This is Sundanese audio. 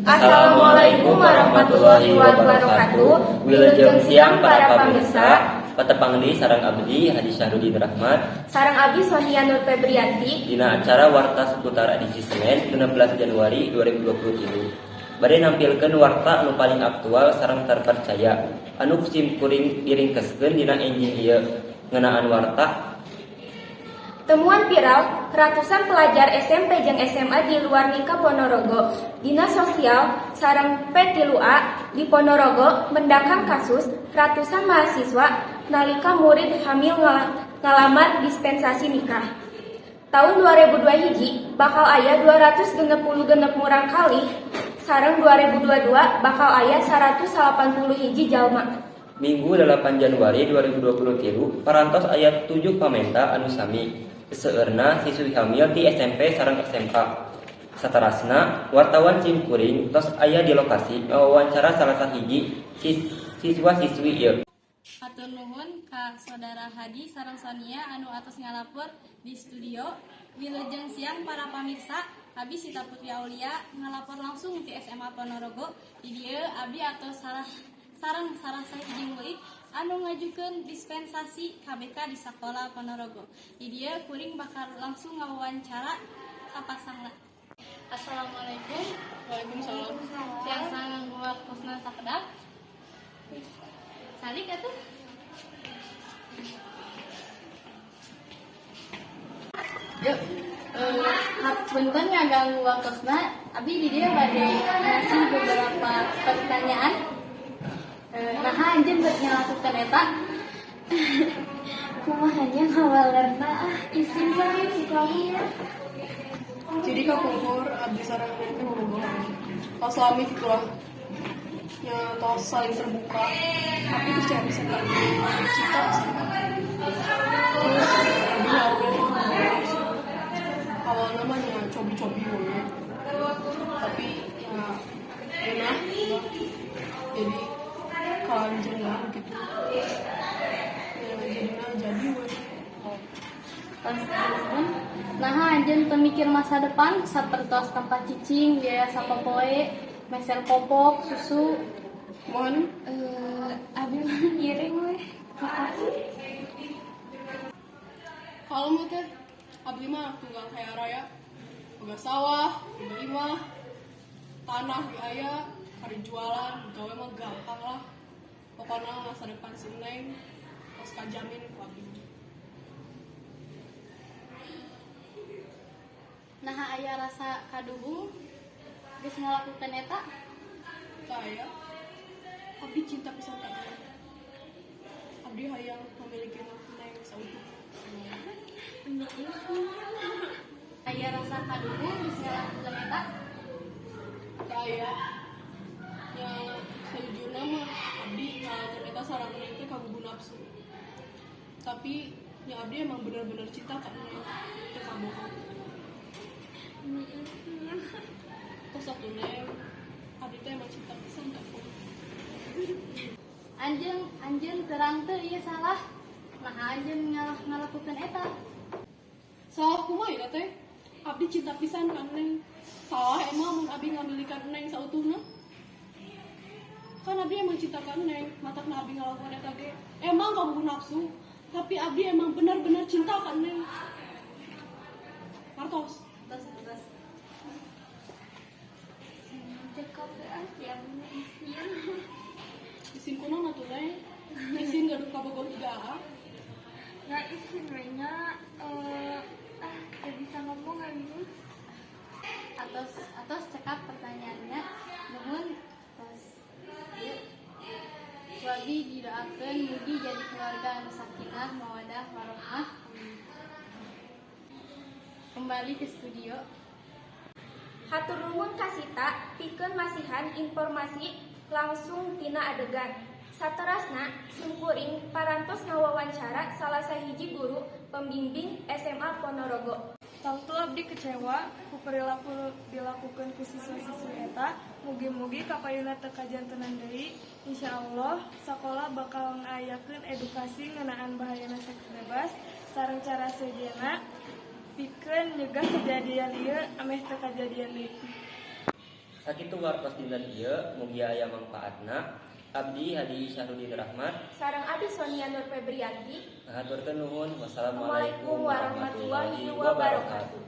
Assalamualaikum warahmatullahi wabarakatuh. Wilujeng siang para pamirsa. Patepang deui sareng abdi Hadi Syahrudin Rahmat. Sareng abdi Sonia Nur Febrianti. Dina acara Warta seputar edisi Senin 16 Januari 2023. Bade nampilkeun warta anu paling aktual sareng terpercaya anu ku sim kuring diringkeskeun dina enjing ieu ngeunaan warta. Temuan viral ratusan pelajar SMP jeung SMA di luar nikah Ponorogo. Dinas Sosial sareng P3A di Ponorogo mendakan kasus ratusan mahasiswa nalika murid hamil ngalamar dispensasi nikah. Tahun 2002 hiji bakal aya 266 murangkalih sareng 2022 bakal aya 180 hiji jalma. Minggu 8 Januari 2023 parantos aya 7 pamenta anu sami seueurna siswi hamil ti SMP sareng SMK. Saterasna, wartawan sim kuring tos aya di lokasi ngawawancara salah sahiji siswa-siswi ieu. Hatur nuhun ka Saudara Hadi sareng Sonia anu atos ngalapor di studio. Wilujeng siang para pamirsa, Abi Sita Putri Aulia ngalapor langsung ti SMA Ponorogo. Di dieu abi atos salah sareng salah sahiji murid anu ngajukeun dispensasi KBK di sakola Ponorogo. Di dieu kuring bakal langsung ngawawancara sapasangna. Assalamualaikum. Waalaikumsalam. Tiasa nganggo waktosna sakedap? Salik atuh. Yuk, punten ngaganggu waktosna, abi di dieu bade ngasih beberapa pertanyaan. Naha anjeun bet ngalakukeun eta? Kumaha nya ngawalerna, ah, isin sareng si kamu ya. Jadi kapungkur abdi sareng neng teh bobogohan. Tos lami gitu lah. Ya tos saling terbuka. Tapi percaya bisa kan cinta sih. Terus abdi ngelakuin itu langsung. Awalnya mah nya cobi-cobi we. Tapi ya enak gitu lah. Jadi kalanjengan gitu. Ya jadinya jadi we. Tos nuhun. Naha anjeun teu mikir masa depan sapertos tempat cicing, biaya sapopoe, meser popok, susu? Kumaha nih? Abi mah ngiring weh. Makasih. Kalau mah teh abdi mah tunggal kaya raya, boga sawah, boga imah, tanah di aya, hari jualan, gawe mah gampang lah. Pokoknya masa depan si Neng tos kajamin ku abdi mah. Naha aya rasa kaduhung geus ngalakukeun eta? Teu aya. Abdi cinta pisan ka Neng. Abdi hayang memiliki Neng sautuhna. Aya rasa kaduhung geus ngalakukeun eta? Teu aya. Ya sejujurnya mah abdi ngalakukeun eta sareng Neng teh kagugu nafsu. Tapi ya abdi emang bener-bener cinta ka Neng, teu kabohong. Tos atuh Neng, abdi teh emang cinta pisan ka kamu. Anjeun anjeun terang teu ieu salah? Naha anjeun ngalakukeun eta? Salah kumaha ya teh? Abdi cinta pisan ka Neng. Salah emang mun abdi ngamilikan Neng sautuhna? Kan abdi emang cinta ka Neng, matakna abdi ngalakukan eta ge. Emang kamu nafsu, tapi abdi emang benar-benar cinta ka Neng. Martos. Tos tos. Cekap ah, ya mah isin. Isin kunaon atuh Neng? Isin gaduh kabogoh jiga Aa? Nggak isin we nya, ah, teu bisa ngomong abi mah. Atos atos cekap pertanyaannya. Nuhun tos. Ieu. Ku abi didoakeun mugi jadi keluarga anu sakinah, mawadah, warohmah. Kembali ke studio. Hatur nuhun ka Sita pikeun masihan informasi langsung tina adegan. Saterasna, simkuring parantos ngawawancara salah sahiji guru pembimbing SMA Ponorogo. Tangtu abdi kecewa ku perilaku nu dilakukeun ku siswa-siswi eta. Mugi-mugi kapayunna teu kajantenan deui. Insyaallah sakola bakal ngayakeun edukasi ngeunaan bahayana seks bebas sareng cara sejenna pikeun nyegah kejadian ieu ameh teu kajadian deui. Sakitu wartos dinten ieu, mugi aya mangpaatna. Abdi Hadi Syahrudin Rahmat Sareng Abdi Sonia Nur Febrianti. Ngahaturkeun nuhun. Wassalamualaikum Wassalamualaikum warahmatullahi warahmatullahi wabarakatuh. wabarakatuh.